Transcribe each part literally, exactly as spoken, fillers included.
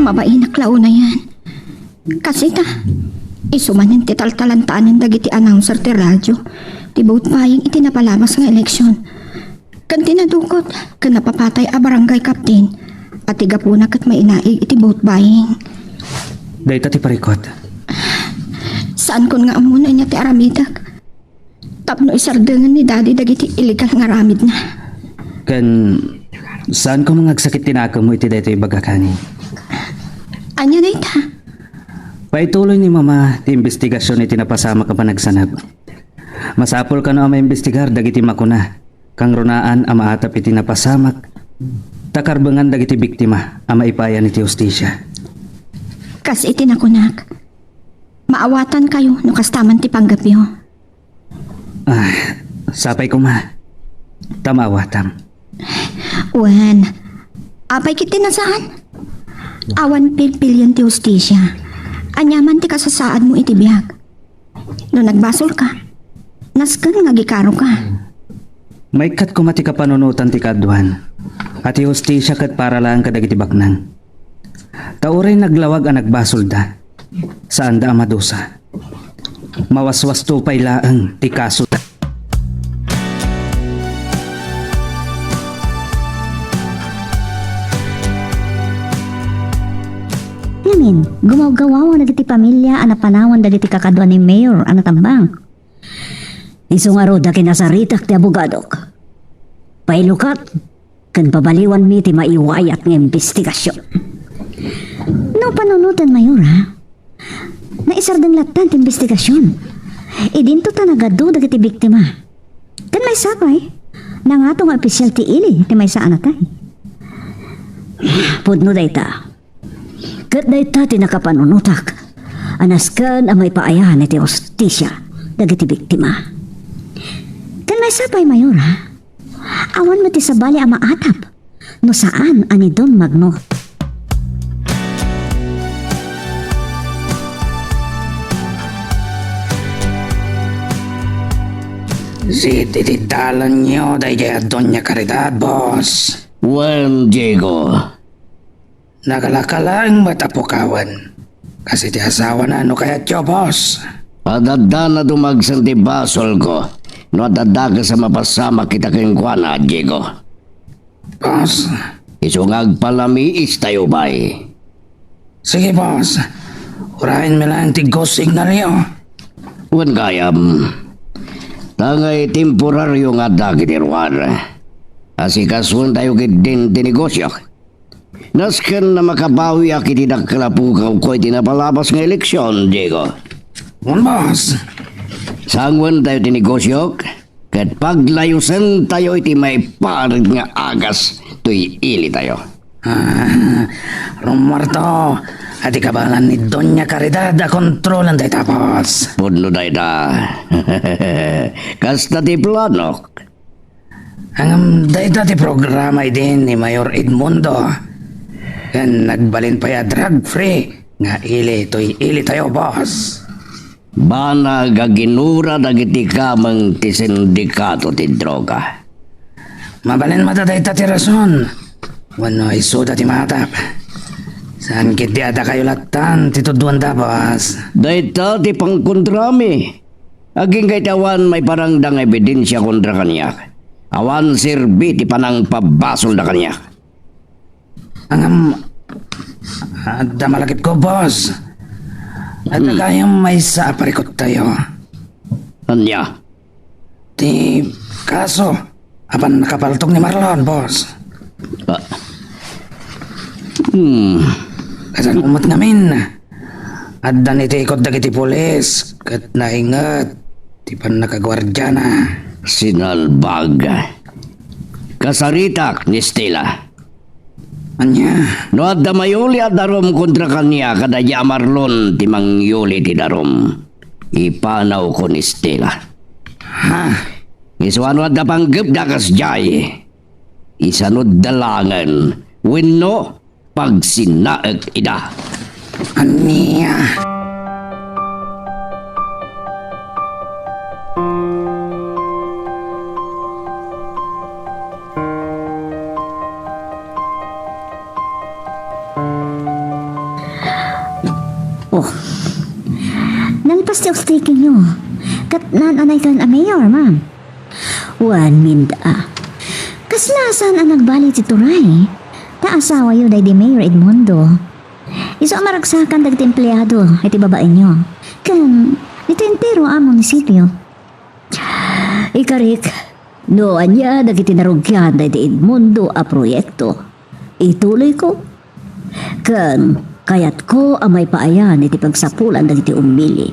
Mabainak la unayen. Kas ita, isu manen ti taltalantanen dagiti announcer ti radio ti vote buying iti napalabas nga eleksion. Ken ti nadukot ken napapatay a barangay captain a ti gapuna ket mainaig iti vote buying. Dayta ti parikut. Saankon nga ammo no ania ti aramidek tapno isardengen ni Daddy dagiti illegal nga aramidna. Ken saanko nga agsakit ti nakemmo iti daytoy ibagak, honey? Ania dayta? Paituloy ni Mama ti imbestigasion iti napasamak a panagsanab. Masapul kano a maimbestigar dagiti makuna, kangrunaan a maatap iti napasamak, ta karbengan dagiti biktima a maipayan iti hustisia. Kas iti nakunak, maawatankayo no kasta man ti panggepyo. Ah, sapay koma. Ta maawatam. Wen, apay ket ti nasaan? Awan pilpilian ti hustisia. Ania man ti kasasaadmo iti biag? No nagbasolka, nasken nga agikaroka. Maikkat koma ti kapanunotan ti kaaduan, a ti hustisia ket para laeng kadagiti baknang. Ta uray naglawag a nagbasolda, saanda a madusa. Mawaswasto pay laeng ti kasoda. Ngamin, gumawgawaw dagiti pamilia a napanawan dagiti kakaduan ni Mayor a natambang. Isu ngarud a kinasaritak ti abogadok. Pailukat ken pabaliwanmi ti maiwayat nga imbestigasion. No panunoten, Mayor, ha? Naisardeng lattan ti imbestigasion. Idinto ta nagadu dagiti biktima. Ken maysa pay, nangato nga opisial ti ili ti maysa a natay. Pudno dayta. Ket dayta ti nakapanunotak a nasken a maipaayan iti hustisia dagiti biktima. Ken maysa pay, Mayor, ha? Awan met ti sabali a maatap no saan a ni Don Magno. Siti ti dalanyo daydiay a Doña Caridad, boss. Wen, Diego. Nakalaka laeng met a pukawen. Kas iti asawana no kayatyo, boss. Adda na dumagsen ti basolko no adda dakes a mapasamak ita kenkuana, Diego. Boss? Isu nga agpalamiistayo, bay. Sige, boss. Urayenmi laeng ti go signalyo. Wen gayam. Ta ngay temporario nga adda iti ruar. Asikasuentayo ketdin ti negosio. Nasken a makabawiak iti dakkel a pukawko iti napalabas nga eleksion, Diego. Wen, boss. Sanguentayo ti negosiok, ket paglayusentayo iti maiparit nga agas toy ilitayo. Ah, rummuarto, a ti kabaelan ni Doña Caridad a kontrolen dayta, boss. Pudno dayta. Kasta ti planok. Ngem dayta ti programa idi ni Mayor Edmundo. Ken nagbalin pay a drug-free nga ili toy ilitayo, boss. Banag a ginura dagiti kameng ti sindikato ti droga. Mabalin met a dayta ti rason. Wenno isuda ti maatap. Saan ketdi a dakayo lattan ti tuduanda, boss? Dayta ti pangkontrami. Agingga iti awan maiparangda nga ebidensia kontra kaniak. Awan serbi ti panangpabasolda kaniak. Ngem, adda malagipko, boss. Adda Hmm. gayam maysa a parikuttayo. Ania? Ti kaso a pannakapaltok ni Marlon, boss. Ah. Hmm. Kasano met ngamin? Adda ni ti ikot dagiti pulis, ket nainget ti pannakaguardiana. Sinalbag. Kasaritak ni Stella. Ania? No adda mayuli a darum kontra kaniak, kada di a Marlon ti mangyuli ti darum. Ipanawko ni Stella. Ha? Isuna no adda panggepda kasdiay, isanudda laengen wenno pagsinnaek ida. Ania? Oh. Nalpas ti off-takingyo. Ket naan-anaykayon a mayor, ma'am? Wen, Minda. Kasla saan a nagbali ti turay? Ta asawayo daydi Mayor Edmundo. Isu a maragsakan dagiti empleado iti babaenyo. Ken ditoy entero a munisipio. Ikarik, no ania dagiti narugian daydi Edmundo a proyekto, ituloyko. Ken kayatko a maipaayan iti pagsapulan dagiti ummili.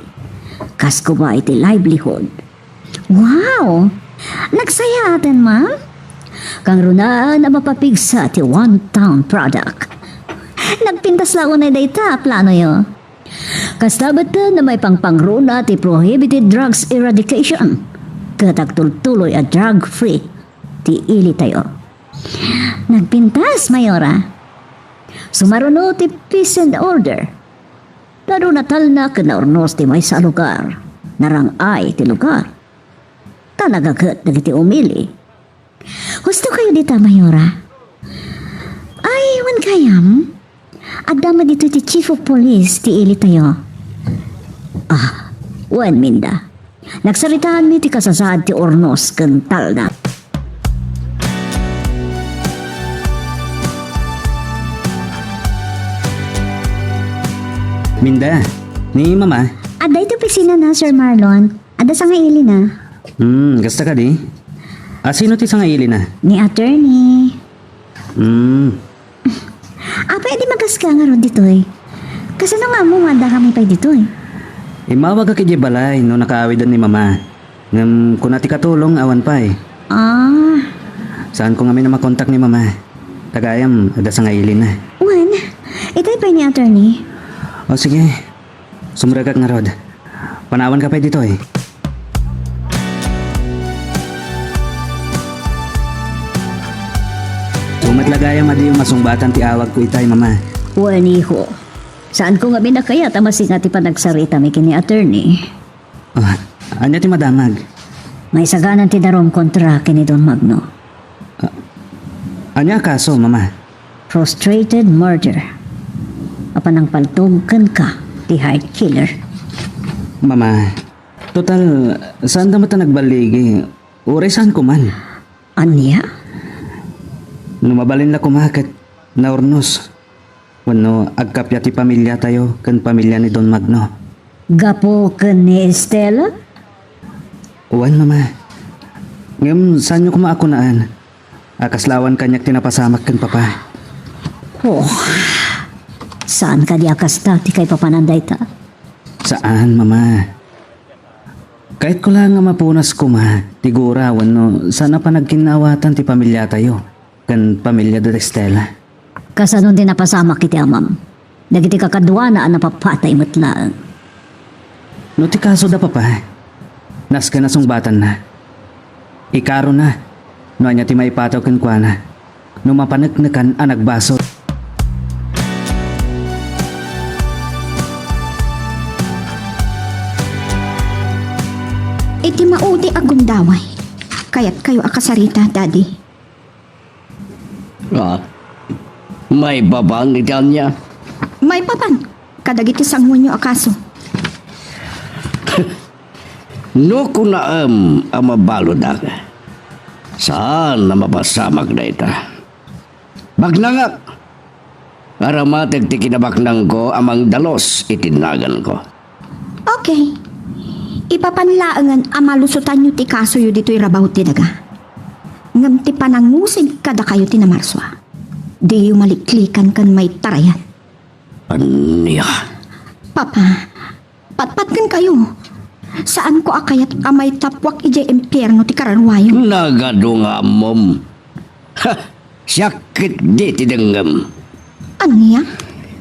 Kas koma iti livelihood. Wow! Nagsayaaten, ma'am? Kangrunaan a mapapigsa ti one town product. Nagpintas la unay dayta a planoyo. Kasta met a maipangpangruna ti prohibited drugs eradication. Ket agtultuloy a drug-free ti ilitayo. Nagpintas, Mayora. Sumaruno ti peace and order. Tadu natalna ken naurnos ti maysa a lugar. Narang-ay ti lugar. Ta nagaget dagiti umili. Husto kayo dita, Mayora. Ay, wen gayam. Adda met ditoy ti chief of police ti ilitayo. Ah, wen, Minda. Nagsaritaanmi ti kasasaad ti urnos ken talna. Minda, ni Mama? Adda iti opisina na, Sir Marlon. Adda sangaili na. Hmm, kasta kadi? A, sino ti sangaili na? Ni attorney. Hmm. Apay a di magaska ngarud ditoy? Kasano nga ammo nga adda kami pay ditoy? Immawagak idiay balay no nakaawiden ni Mama. Ngem kuna ti katulong, awan pay. Ah. Saanko ngamin a makontak ni Mama. Ta gayam, adda sangaili na. Wen, itay pay ni attorney. O sige, sumrekak ngarud. Panawanka pay ditoy. Met la gayam a diyo masungbatan ti awagko itay, Mama. Wen, iho. Saanko ngamin a kayat a masinga ti panagsaritami ken ni attorney. Ah, ania ti madamag? Maisaganan ti darum kontra ken ni Don Magno. Ah, ania a kaso, Mama? Frustrated murder. Apan nangpaltog kenka ti hired killer. Mama, total, saanda met a nagballigi. Uray saanko man. Ania? No mabalin la koma ket naurnos. Wenno agkappia ti pamiliatayo ken pamilia ni Don Magno. Gapu ken ni Estela? Wen, Mama. Ngem saanyo koma a kunaan a kasla awan kaniak ti napasamak ken Papa. Oh, saan kadi a kasta ti kaipapanan dayta? Saan, Mama. Kayatko laeng a mapunas koma ti gura wenno saan a panagkinnaawatan ti pamiliatayo ken pamilia da Estela. Kasano ti napasamak iti amam? Dagiti kakaduana a napapatay met laeng. No ti kaso da Papa, nasken a sungbatanna. Ikarona no ania ti maipataw kenkuana no mapaneknekan a nagbasol. Iti maudi a gundaway, kayatkayo a kasarita, Daddy. Ah, maipapan iti ania? Maipapan kadagiti sanguenyo a kaso. No kunaem a mabaludak, saan a mapasamak dayta. Baknangak! Aramatek ti kinabaknangko a mangdalus iti naganko. Okay. Ipapan laengen a malusotanyo ti kasoyo ditoy rabaw ti daga. Ngem ti panangusig kadakayo ti namarsua, diyo maliklikan ken maitarayan. Ania? Papa, patpatkenkayo. Saanko a kayat a maitappuak idiay impierno ti kararuayo. Nagadu nga ammom. Ha! Siak ketdi ti dengngem. Ania?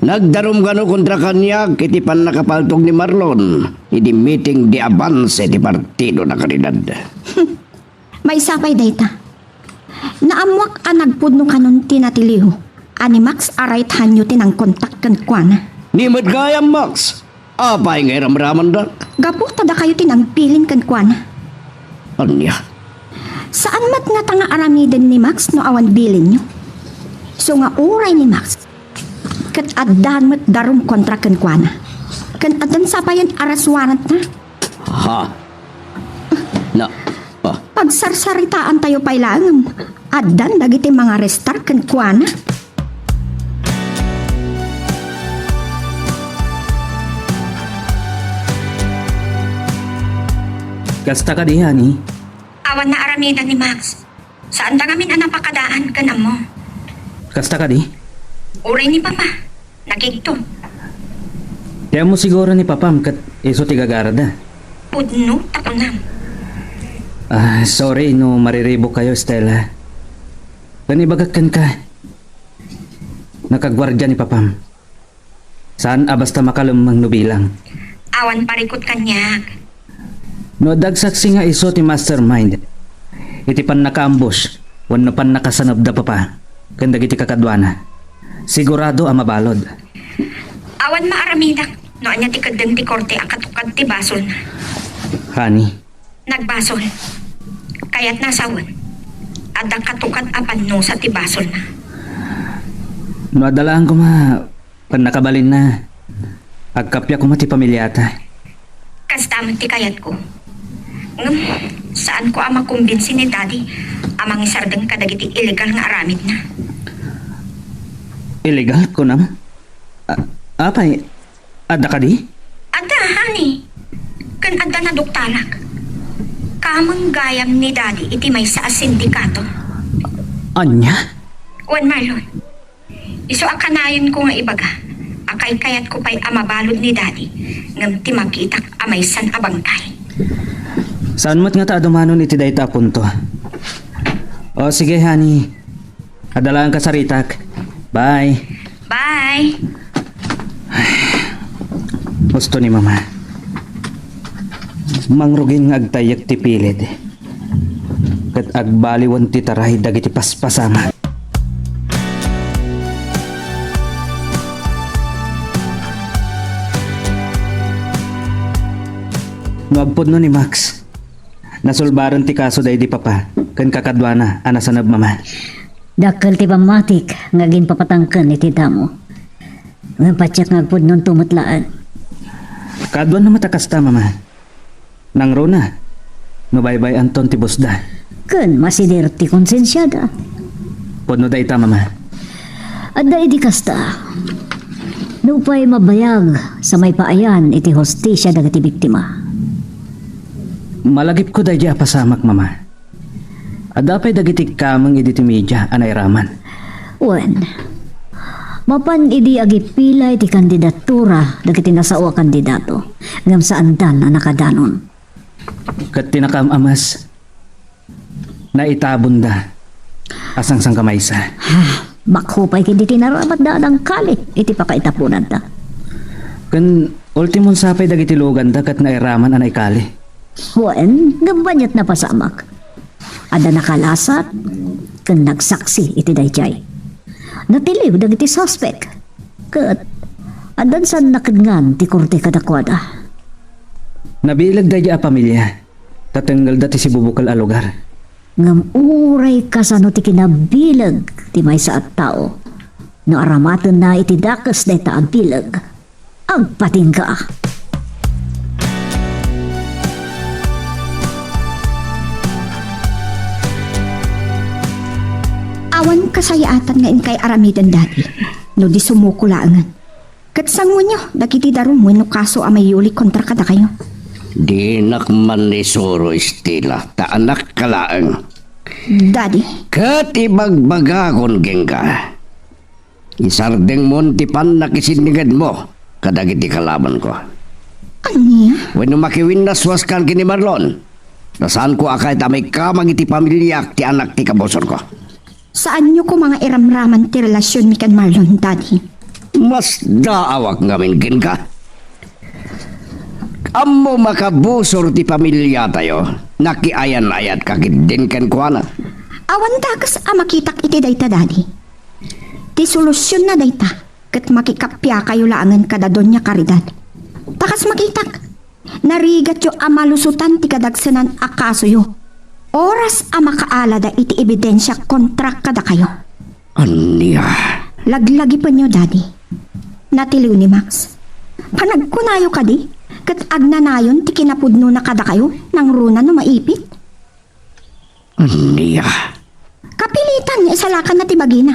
Nagdarum kano kontra kaniak iti pannakapaltog ni Marlon idi meeting de avance ti Partido na Caridad. Maysa pay dayta. Naammoak a nagpudno kanon ti natiliw a ni Max a right hand-yo ti nangkontak kenkuana. Ni met gayam, Max. Apay nga iramramandak? Gapu ta dakayo ti nangbilin kenkuana. Ania? Saan met ngata nga aramiden ni Max no awan bilinyo? Isu nga uray ni Max, ket addan met darum kontra kenkuana. Ken addan sa payen arrest warrant-na. Ha? Na, ah, Pagsarsaritaantayo pay laeng, addan dagiti mangarestar kenkuana. Kasta kadi, honey? Awan naaramiden ni Max. Saanda ngamin a napakadaan ken ammo. Kasta kadi? Uray ni Papa, nakigto. Ti ammo siguro ni Papam ket isu ti gagarada. Pudno ta kunam. Ah, sorry no mariribukkayo, Stella. Ken ibagak kenka, nakaguardia ni Papam. Saan a basta makalemmeng no bilang. Awan parikut kaniak. No adda agsaksi nga isu ti mastermind iti pannakaambush wenno pannakasanebda, Papa, ken dagiti kakaduana, sigurado a mabalud. Awan maaramidak no ania ti keddeng ti korte a katukad ti basolna. Honey. Nagbasol. Kayatna a sawen, adda katukad a pannusa ti basolna. No adda laeng koma pannakabalinna, agkappia koma ti pamiliata. Kasta met ti kayatko. Ngem, saanko a makumbinsi ni Daddy a mangisardeng kadagiti illegal nga aramidna. Illegal, kunam? A-, apay, adda kadi? Adda, honey. Ken adda naduktalak. Kameng gayam ni Daddy iti maysa a sindikato. Ania? Wen, Marlon, isu a kanayonko nga ibaga a kaykayatko pay a mabalud ni Daddy ngem ti makitak a maysan a bangkay. Saan met ngata a dumanon iti dayta a punto. O, sige, honey. Adda laeng kasaritak. Bye. Bye. Husto ni Mama. Mangrugin nga agtayyek ti piled ket agbaliwen ti taray dagiti paspasamak. No agpudno ni Max, nasulbaren ti kaso daydi Papa ken kakaduana a nasaneb, Mama. Dakkel ti pammatik nga aginpapatangken iti damo. Ngem patiek nga agpudnonto met laeng. Kaduan met a kasta, Mama. Nangruna no baybay-anton ti busda. Ken masider ti konsensiada. Pudno dayta, Mama. Adda idi kasta, nupay mabayag sa maipaayan iti hustisia dagiti biktima. Malagipko daydi a pasamak, Mama. Adda pay dagiti kameng idi ti media a nairaman. Wen, mapan idi agipilay ti kandidatura dagiti nasao a kandidato, ngem saandan a nakadanon. Ket ti nakaam-amas, naitabonda a sangsangkamaysa. Makupay ket iti naramatda a nangkali iti pakaitaponanda. Ken ultimon sapay dagiti luganda ket nairaman a naikali. Wen, ngem baniat napasamak. Adda nakalasat ken nagsaksi iti daydiay. Natiliw dagiti suspek. Ket addan saan nakidngan ti korte kadakuada. Nabileg daydi a pamilia ta tengngelda ti sibubukel a lugar. Ngem uray kasano ti kinabileg ti maysa a tao, no aramatenna iti dakes dayta a bileg, agpatingga. Awan kasayaatan nga inkay aramiden, Daddy, no di sumuko laengen. Ket sanguenyo dagiti darum wenno kaso a maiyuli kontra kadakayo. Dinak man isuro, Estela, ta anakka laeng. Daddy? Ket ibagbagakon kenka, isardengmon ti pannakisinnigedmo kadagiti kalabanko. Ania? Wenno makiwinnaswaskan ken ni Marlon, ta saanko a kayat a maikamang iti pamiliak ti anak ti kabusorko. Saanyo koma nga iramraman ti relasionmi ken Marlon, Daddy? Masdaawak ngamin kenka. Ammom a kabusor ti pamiliatayo, nakiayan-ayatka ketdin kenkuana. Awan dakes a makitak iti dayta, Daddy. Ti solusionna dayta, ket makikappiakayo laengen kada Doña Caridad. Ta kas makitak, narigatyo a malusotan ti kadagsenan a kasoyo. Oras a makaalada iti ebidensia kontra kadakayo. Ania? Laglagipenyo, Daddy. Natiliw ni Max. Panagkunayo kadi, ket agnanayon ti kinapudnona kadakayo, nangruna no maipit? Ania? Kapilitan nga isalakanna ti bagina.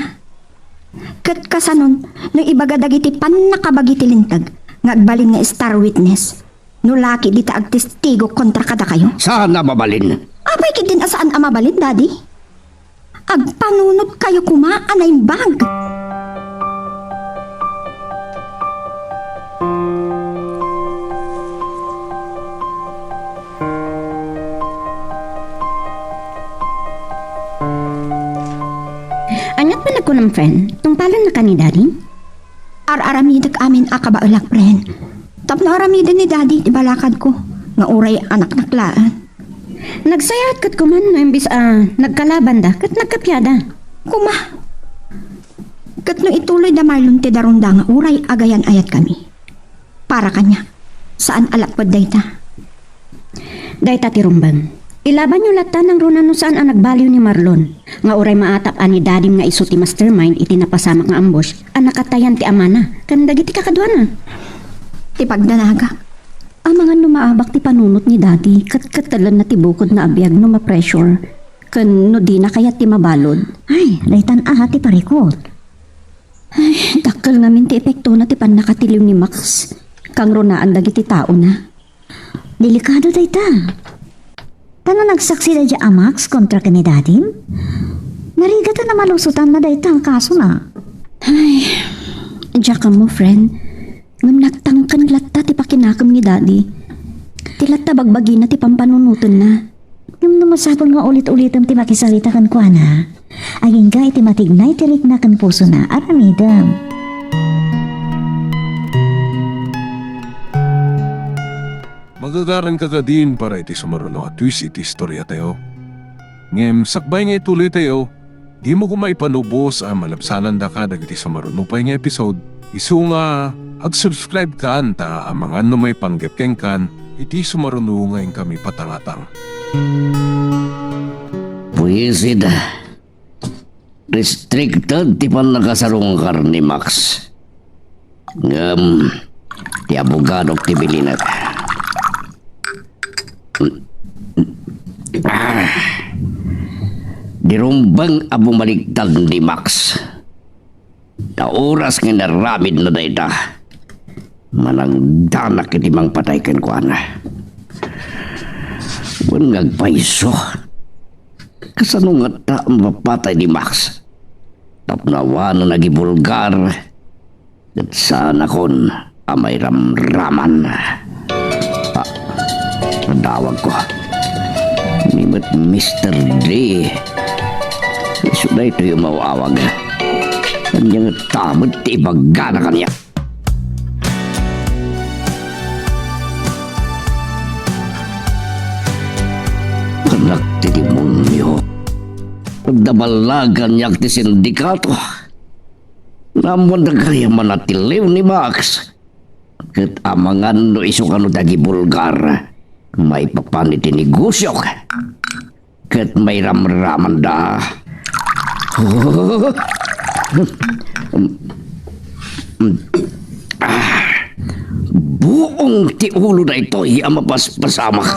Ket kasanon, no ibaga dagiti pannakabagi ti linteg nga agbalin nga star witness, no laki dita agtestigo kontra kadakayo? Saan a mabalin? Apay ketdin a saan a mabalin, Daddy? Agpanunotkayo koma a naimbag. Ania't panagkunam, friend? Tungpalennaka ni Daddy? Ar-aramidek amin a kabaelak, friend. Tapno aramiden ni Daddy ti balakadko, nga uray anaknak laeng. Nagsayaat ket koma no imbes a nagkalabanda ket nagkapiada. Koma. Ket no ituloy da Marlon ti darunda nga uray agayan-ayatkami, para kaniak, saan a lapped dayta. Dayta ti rumbeng. Ilabanyo latta nangruna no saan a nagbaliw ni Marlon, nga uray maatap a ni Dadim nga isu ti mastermind iti napasamak nga ambush a nakatayan ti amana ken dagiti kakaduana. Ti pagdanagak. Amangan no maabak ti panunot ni Daddy ket kettelenna ti bukodna a biag no ma-pressure ken no dina kayat ti mabalud. Ay, daytan aha ti parikut. Ay, dakkel ngamin ti epektona ti pannakatiliw ni Max kangrunaan dagiti taona. Delikado dayta. Ta no nagsaksi daydiay a Max kontra ken ni Dadim, narigatan a malusotanna dayta a kasona. Ay, diak ammo, friend. Ngem nagtangken latta ti pakinakem ni Daddy. Ti latta bagbagina ti pampanunotenna. Ngem no masapul nga ulit-ulitem ti makisarita kenkuana, agingga iti matignay ti rikna ken pusona, aramidem. Magagaranka kadin para iti sumaruno a twist iti istoriatayo. Ngem sakbay nga ituloytayo, dimo koma ipanubos a malabsanandaka dagiti sumaruno pay nga episode. Isu nga, ag-subscribe kan ta amangan no maipanggep kenkan iti sumaruno nga inkami patangatang. Buisit. Restricted ti pannakasarungkar ni Max. Ngem, ti abogadok ti bilinek. Ah, dirumbeng a bumaliktad ni Max. Ta oras nga inaramidna dayta, manangdanak iti mangpatay kenkuana. Wen nga agpayso, kasano ngata a mapatay ni Max? Tapno awanen a gibulgar, ket saanakon a mairamraman. Ah, adawagko. Ni met Mister D. Isu daytoy umaw-awag. Ania ngata met ti ibagana kaniak? Anak ti demonio. Adda ballagan kaniak ti sindikato. Naammoanda gayam a natiliw ni Max. Ket amangan no isu kano dagiti bulgar maipapan iti negosiok ket mairamramanda. Ah, buong ti ulo daytoy a mapaspasamak.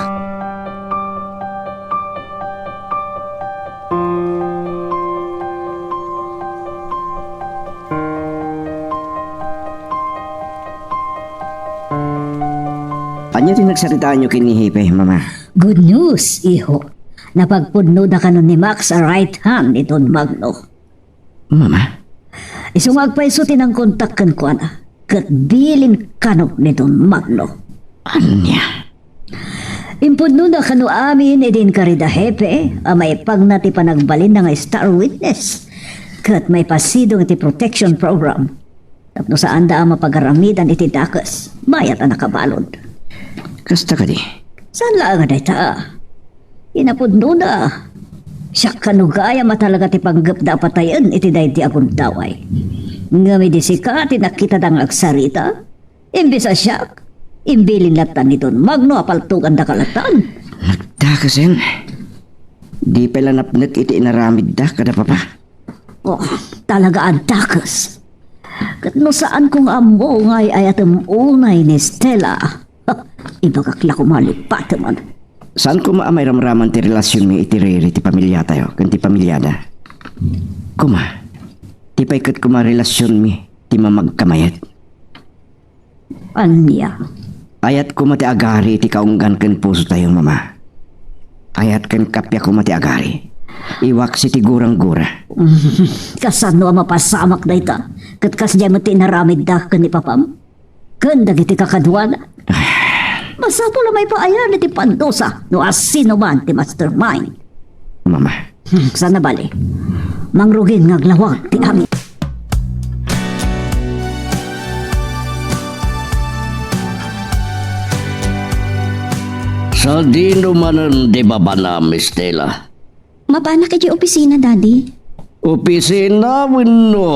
Ania ti nagsaritaanyo ken ni Hepe, Mama? Good news, iho. Napagpudnoda kano ni Max a right hand ni Don Magno. Mama? Isu nga agpayso ti nangkontak kenkuana, ket bilin kano ni Don Magno. Ania? Impudnoda kano amin idi inkari da Hepe a maipagna ti panagbalinna nga star witness ket maipasidong iti protection program. Tapno saanda a mapagaramidan iti dakes, mayat a nakabalud. Kasta kadi? Saan laeng a dayta? Inapudnoda. Siak kano gayam a talaga ti panggepda a patayen iti daydi a gundaway. Ngem idi sika ti nakitada nga agsarita, imbes a siak, imbilin latta ni Don Magno a paltogandaka lattan. Nagdakesen. Di pay la napnek iti inaramidda kada papa. Oh, talaga a dakes. Ket no saanko nga ammo nga ay-ayatem unay ni Stella, ibagak la koma, lipatemen. Saan koma a mairamraman ti relasionmi iti riri ti pamiliatayo ken ti pamiliada? Koma, ti pay ket koma relasionmi ti mamagkamayat. Ania? Ayat koma ti agari iti kaunggan ken pusotayo, Mama. Ayat ken kappia koma ti agari. Iwaksi ti gurang-gura. Kasano a mapasamak dayta? Ket kasdiay met ti inaramidda ken ni papam? Ken dagiti kakaduana? Masapul a maipaayan iti pandusa no asino man ti mastermind. Mama. Hmm, saan a bali. Mangrugin nga aglawag ti amin. Sadino manen ti babanam, Stella? Mapanak iti opisina, Daddy. Opisina wenno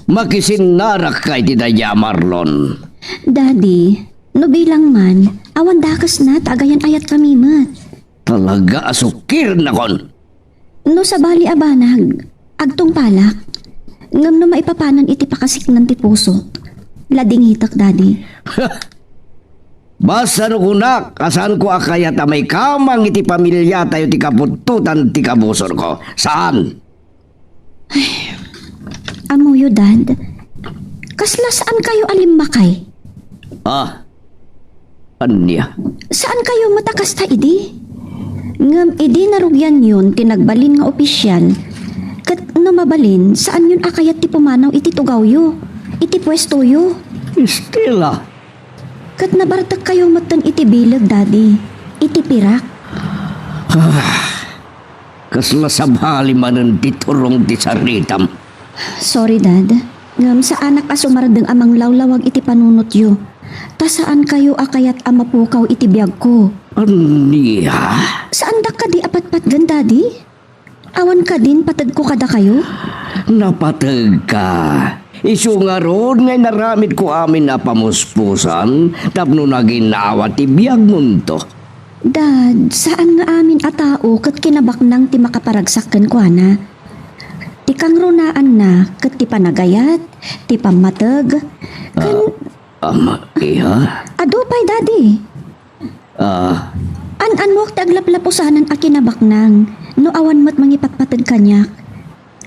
makisinnarakka iti daydi a Marlon? Daddy, no bilang man, awan dakesna ta agayan-ayatkami met. Talaga a sukirnakon. No sabali a banag, agtungpalak. Ngem no maipapanan iti pakasiknan ti puso, ladingitek, Daddy. Basta no kunak a saanko a kayat a maikamang iti pamiliatayo ti kapudtotan ti kabusorko. Saan? Ay, ammoyo, Dad. Kasla saankayo a limmakay? Ah, ania? Saankayo met a kasta idi? Ngem idi narugianyon ti nagbalin nga opisial, ket no mabalin, saanyon a kayat ti pumanaw iti tugawyo, iti puestoyo. Stella, Ket nabartekkayo metten iti bileg, Daddy. Iti pirak. Ah, kasla sabali manen ti turong ti saritam. Sorry, Dad. Ngem saanak a sumardeng a manglawlawag iti panunotyo. Ta saankayo a kayat a mapukaw iti biagko. Ania? Saandak kadi a patpatgen, Daddy? Awan kadin pategko kadakayo? Napategka. Isu ngarud nga inaramidko amin a pamuspusan tapno naginnawa ti biagmonto. Dad, saan nga amin a tao ket kinabaknang ti makaparagsak kenkuana. Ti kangrunaanna ket ti panagayat, ti pammateg, ken Ah, ama, iha? Adu pay, Daddy. Ah. An-annuak ti aglaplapusanan a kinabaknang no awan met mangipatpateg kaniak.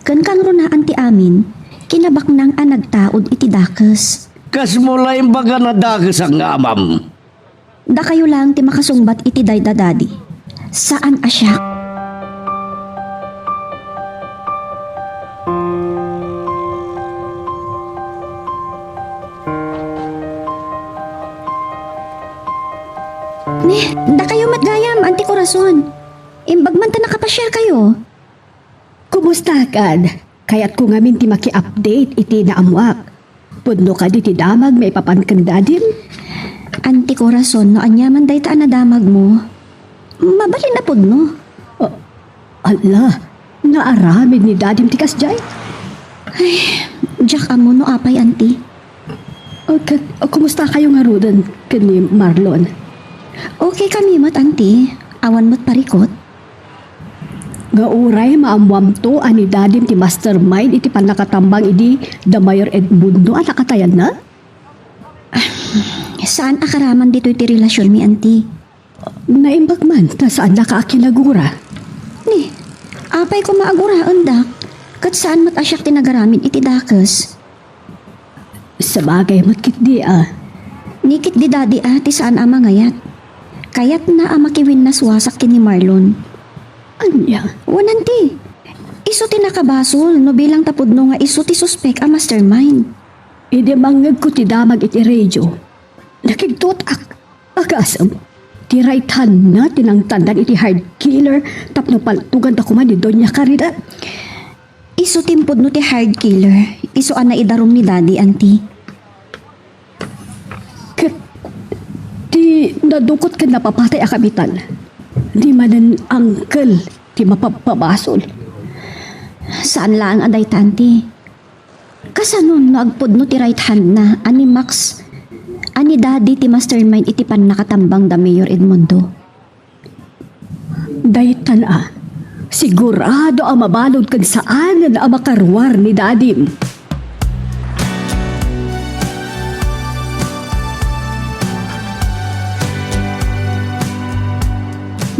Ken kangrunaan ti amin, kinabaknang a nagtaud iti dakes. Kasmo la imbaga nadakesak nga amam. Dakayo laeng ti makasungbat iti dayta, Daddy. Saan a siak. Ni, dakayo met gayam, Auntie Corazon. Imbag man ta nakapasiarkayo. Kumustakan? Kayatko ngamin ti maki-update iti naammoak. Pudno kadi ti damag maipapan ken dadim? Auntie Corazon, no aniaman dayta a nadamagmo, mabalin a pudno. Ah, ala, naaramid ni dadim ti kasdiay? Ay, diak ammo no apay, Auntie. O, ket, o, kumustakayo ngaruden ken ni Marlon? Okay kami met, Auntie. Awan met parikut. Nga uray maammoamto a ni dadim ti mastermind iti pannakatambang idi da Mayor Edmundo a nakatayanna? Saan a karaman ditoy ti relasionmi, Auntie. Naimbag man, ta saannaka a kinagura. Ni, apay koma a guraendak, ket saan met a siak ti nagaramid iti dakes. Sabagay met ketdi a. Ni ketdi, Daddy, a, ti saan a mangayat. Kayatna a makiwinnaswasak ken ni Marlon. Ania? Wen, Auntie, isu ti nakabasol no bilang ta pudno nga isu ti suspek a mastermind. Idi mangngegko ti damag iti radio, nakigtotak. Agasem, ti right hand na ti nangtangdan iti hired killer tapno paltoganda koma ni Doña Caridad. Isu ti impudno ti hired killer, isu a naidarum ni Daddy, Auntie. Ket ti nadukot ken napapatay a kapitan, di manen angkel ti mapabpabasol. Saan laeng a dayta, Auntie. Kasano no agpudno ti right hand na a ni Max a ni Daddy ti mastermind iti pannakatambang da Mayor Edmundo? Daytan a, sigurado a mabalud ken saanen a makaruar ni Dadim.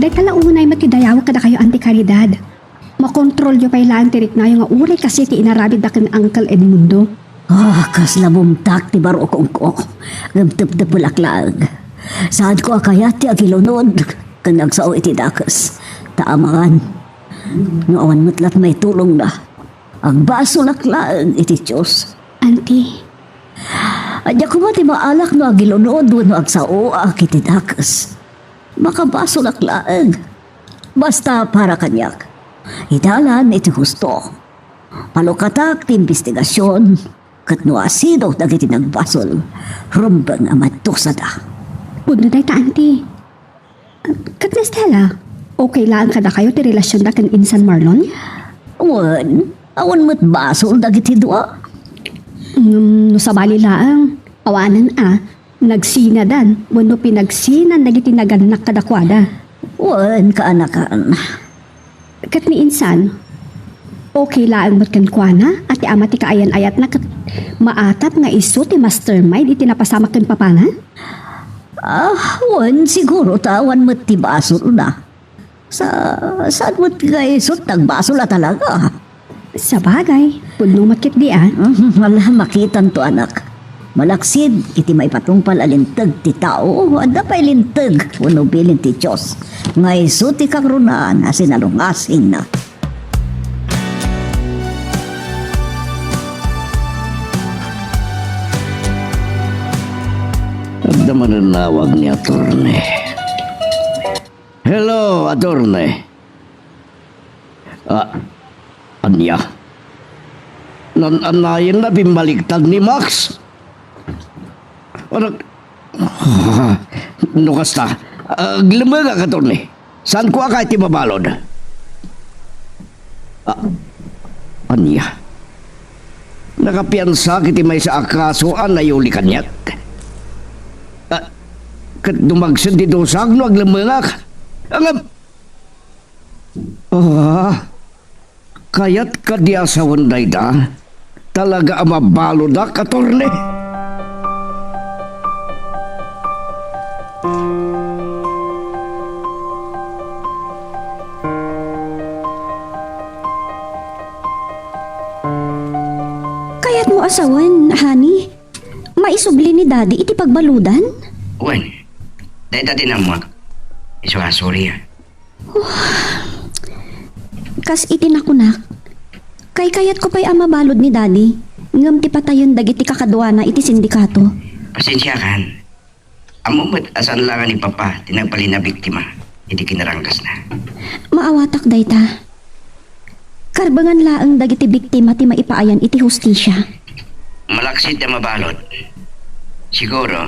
Dayta la unay met ti dayawek kadakayo, Auntie Caridad. Makontrolyo pay laeng ti riknayo nga uray kaasi ti inaramidda ken Uncle Edmundo. Ah, kasla bumtak ti barukongko. Ngem teptepelak laeng. Saanko a kayat ti agilunod ken agsao iti dakes. Ta amangan, no awan met la ti maitulongna, agbasolak laeng iti Dios. Auntie. Ania koma ti maalak no agilunod wenno agsaoak iti dakes. Makabasolak laeng. Basta para kaniak, idalan iti husto. Palukatak ti imbestigasion, ket no asido dagiti nagbasol, rumbeng a madusada. Pudno dayta, Auntie. Ket ni Stella, okay laeng kadakayo ti relasionda ken insan Marlon? Wen, awan met basol dagiti dua. Ngem no sabali laeng, awanen a, nagsinadan wenno pinagsinan dagiti nagannak kadakuada. Wen, kaanakan. Ket ni insan, okay laeng met kenkuana a ti ama ti kaayan-ayatna ket maatap nga isu ti mastermind iti napasamak ken papana? Ah, wen, siguro ta awan met ti basolna. Sa, saan met nga isu ti nagbasol a talaga? Sabagay, pudno met ketdi a. Mhm, ala, makitanto, anak. Malaksid iti maipatungpal a linteg ti tao, adda pay linteg wenno bilin ti Dios nga isu ti kangrunaan a sinalungasingna. Adda manen nawag ni Attorney. Hello, Attorney. Ah, ania? Nan-annayenna bimbaliktad ni Max? Anak, no kasta, aglemmengak, Attorney. Saanko a kayat ti mabalud? Ah, ania? Nakapiansak iti maysa a kaso a nayuli kaniak. Ah, ket dumagsen ti dusak no aglemmengak. Ngem, ah, kayat kadi a sawen dayta? Talaga a mabaludak, Attorney? Kayatmo a sawen, honey? Maisubli ni Daddy iti pagbaludan? Wen, dayta ti nammuak. Isu a, sorry a. Kas iti nakunak, kaykayatko pay a mabalud ni Daddy, ngem ti patayen dagiti kakaduana iti sindikato. Pasensiakan. Ammom met a saan laeng ni Papa ti nagbalin a biktima iti kinaranggasna. Maawatak dayta. Karbengan laeng dagiti biktima ti maipaayan iti hustisia. Malaksid a mabalud. Siguro,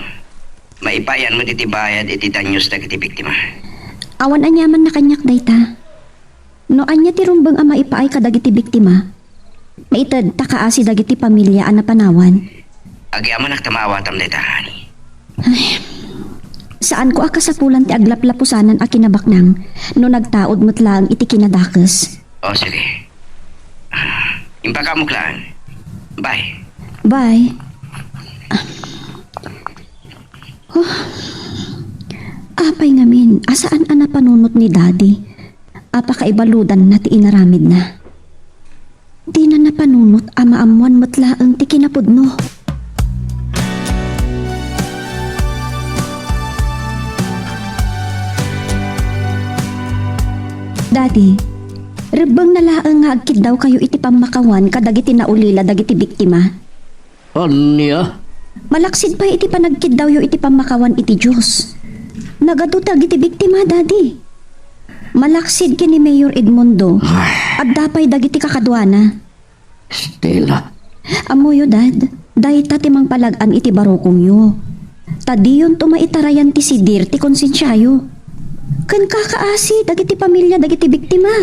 maipayan met iti bayad iti danyos dagiti biktima. Awan aniamanna kaniak dayta. No ania ti rumbeng a maipaay kadagiti biktima, maited ta kaasi dagiti pamilia a napanawan. Agyamanak ta maawatam dayta, honey. Ay, saanko a kasapulan ti aglaplapusanan a kinabaknang no nagtaud met laeng iti kinadakes. O, sige. Ah, impakaamok laeng. Bye. Bye. Huh. Apay ngamin a saan a napanunot ni Daddy a pakaibaludanna ti inaramidna? Dina napanunot a maammoan met laeng ti kinapudno. Daddy, rebbengna laeng nga agkiddawkayo iti pammakawan kadagiti naulila dagiti biktima. Ania? Malaksid pay iti panagkiddawyo iti pammakawan iti Dios. Nagadu dagiti biktima, Daddy. Malaksid ken ni Mayor Edmundo, Ay. Adda pay dagiti kakaduana. Stella. Ammoyo, Dad, dayta ti mangpalag-an iti barukongyo. Ta diyonto maitarayan ti sidir ti konsensiayo. Ken kakaasi dagiti pamilia dagiti biktima.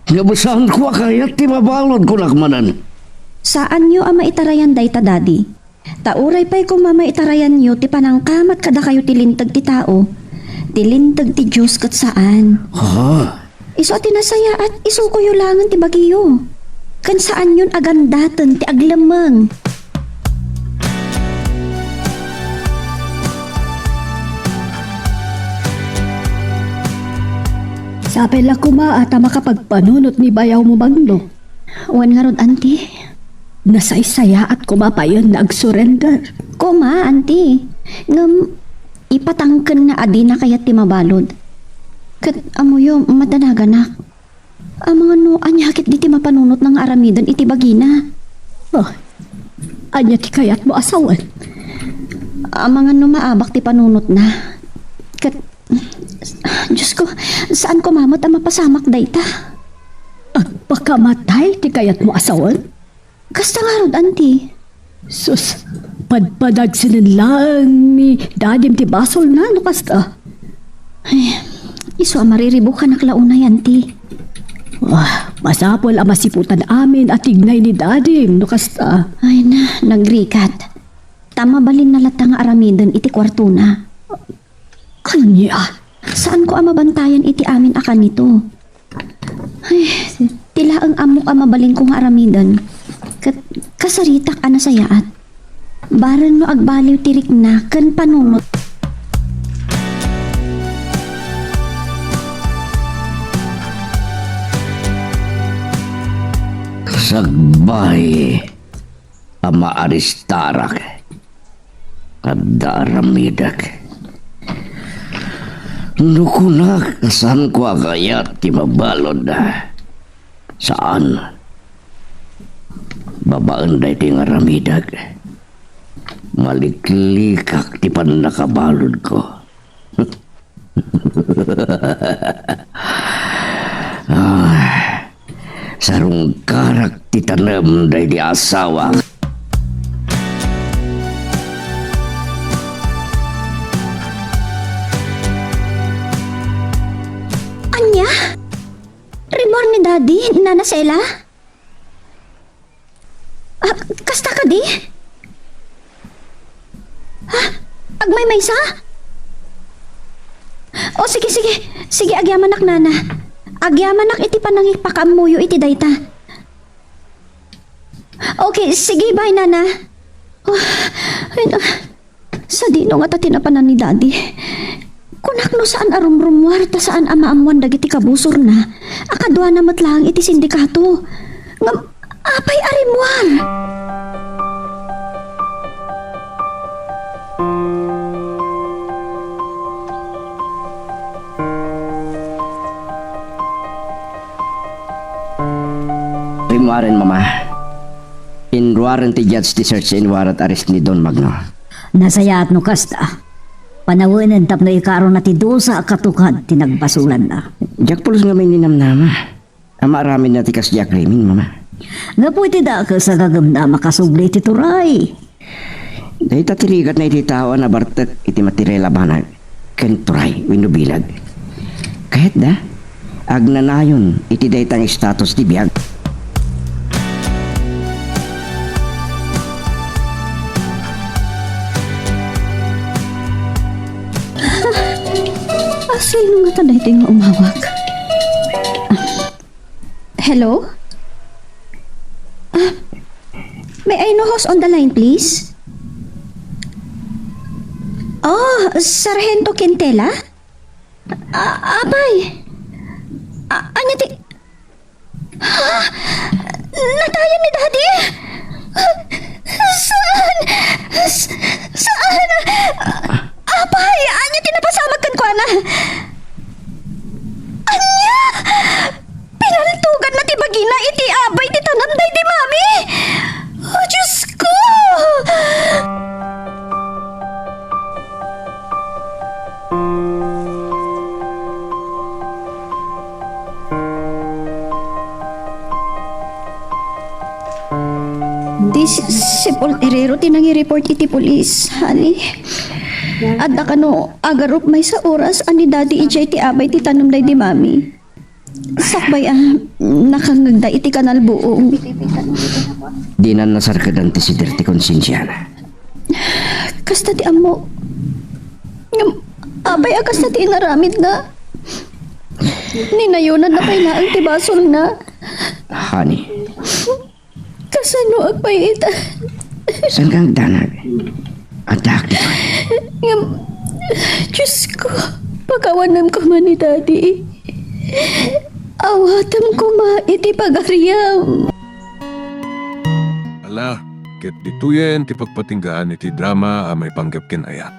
Ngem saanko a kayat ti mabalud, kunak manen. Saanyo a maitarayan dayta, Daddy. Ta uray pay koma maitarayanyo ti panangkamat kadakayo ti linteg ti tao, ti linteg ti Dios ket saan. Ah. Isu a ti nasayaat, isukoyo laengen ti bagiyo. Ken saanyon a gandaten ti aglemmeng. Apay la koma a ta makapagpanunot ni bayaw mo, Magno. Wen ngarud, Auntie. Nasaysayaat koma payen nga agsurrender. Koma, Auntie. Ngem, ipatangken nga adina kayat ti mabalud. Ket, ammoyo, madanaganak. Amangan no ania ket diti mapanunotna nga aramiden iti bagina. Oh, ania ti kayatmo a sawen? Amangan no maabak ti panunotna. Ket, Diyos ko, saan koma met a mapasamak dayta? Agpakamatay ti kayatmo a sawen? Kasta ngarud, Auntie. Sus, padpadagsenen laeng ni Dadim ti basolna no kasta. Ay, isu a mariribukanak la unay, Auntie. Ah, masapul a masiputan amin a tignay ni Dadim no kasta. Ay na, nagrigat. Ta mabalinna latta nga aramiden iti kuartona. Ania? Saanko a mabantayan iti amin a kanito. Ay, ti laeng ammok a mabalinko nga aramiden. Ket kasaritak a nasayaat. Bareng no agbaliw ti rikna ken panunot. Sagbay a maaristarak. Adda aramidek. No kunak, saanko a kayat ti mabalud? Saan. Babaen daytoy nga aramidek, maliklikak ti pannakabaludko. Ah, sarungkarak ti tanem daydi asawak. Ania? Rimmuar ni Daddy, Nana Sela? Ah, kasta kadi? Ah, agmaymaysa? O, sige, sige. Sige, agyamanak, Nana. Agyamanak iti panangipakaammoyo iti dayta. Okay, sige, bye, Nana. Oh, ay, na. Sadino ngata ti napanan ni Daddy? Kunak no saan a rumrummuar ta saan a maammuan dagiti kabusorna a kaduana met laeng iti sindikato. Ngem apay a rimmuar? Rimmuaren, Mama. Inruaren ti judge ti search and warrant arrest ni Don Magno. Nasayaat no kasta. Panawenen tapno ikarona ti dusa a katukad ti nagbasolanna. Diak pulos ngamin ninamnama a maaramidna ti kasdi a krimen, Mama. Gapu iti dakes a gagemna a makasubli iti turay. Dayta ti rigatna iti tao a nabartek iti material a banag ken turay wenno bilag. Kayatda agnanayon iti dayta nga status ti biag. Ah, sino ngata daytoy nga umawag? Ah, hello? Ah, may I know who's on the line, please? Oh, Sargento Quintela? A-, apay? A-, ania ti, ha? Natayan ni Daddy? Saan? S-, saan? Apay, ania ti napasamak kenkuana? Ania? Pinaltuganna ti bagina iti abay ti tanem daydi Mami? Oh, Diyos ko! Di si, si Paul Herrero ti nangi-report iti pulis, honey. Adda kano agarup maysa oras a ni Daddy idiay ti abay ti tanem daydi Mami. Sakbay a nakangngegda iti kanal buong. Dinan nasarkedan ti sider ti konsensiana. Kasta ti ammok. Ngem, apay a kasta ti inaramidna? Ninayonanna pay laeng ti basolna. Honey, Kasano agpayta? Saan ka agdanag? Addaak ditoy. Ngem, Diyos ko, pakawanem koma ni Daddy. Awatem koma iti pagariam. Ala, ket ditoyen ti pagpatinggaan iti drama a maipanggep ken ayat.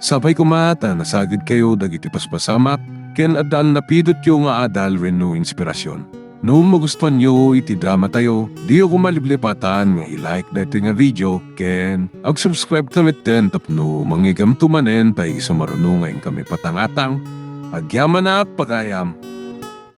Sapay koma ta nasagidkayo dagiti paspasamak ken adda napidotyo nga adal wenno inspirasyon. No magustuanyo iti dramatayo, diyo koma liplipatan nga i-like daytoy nga video ken ag-subscribe ka metten tapno mangigamto manen ta isu maruno nga inkami patangatang. Agyamanak pagayam!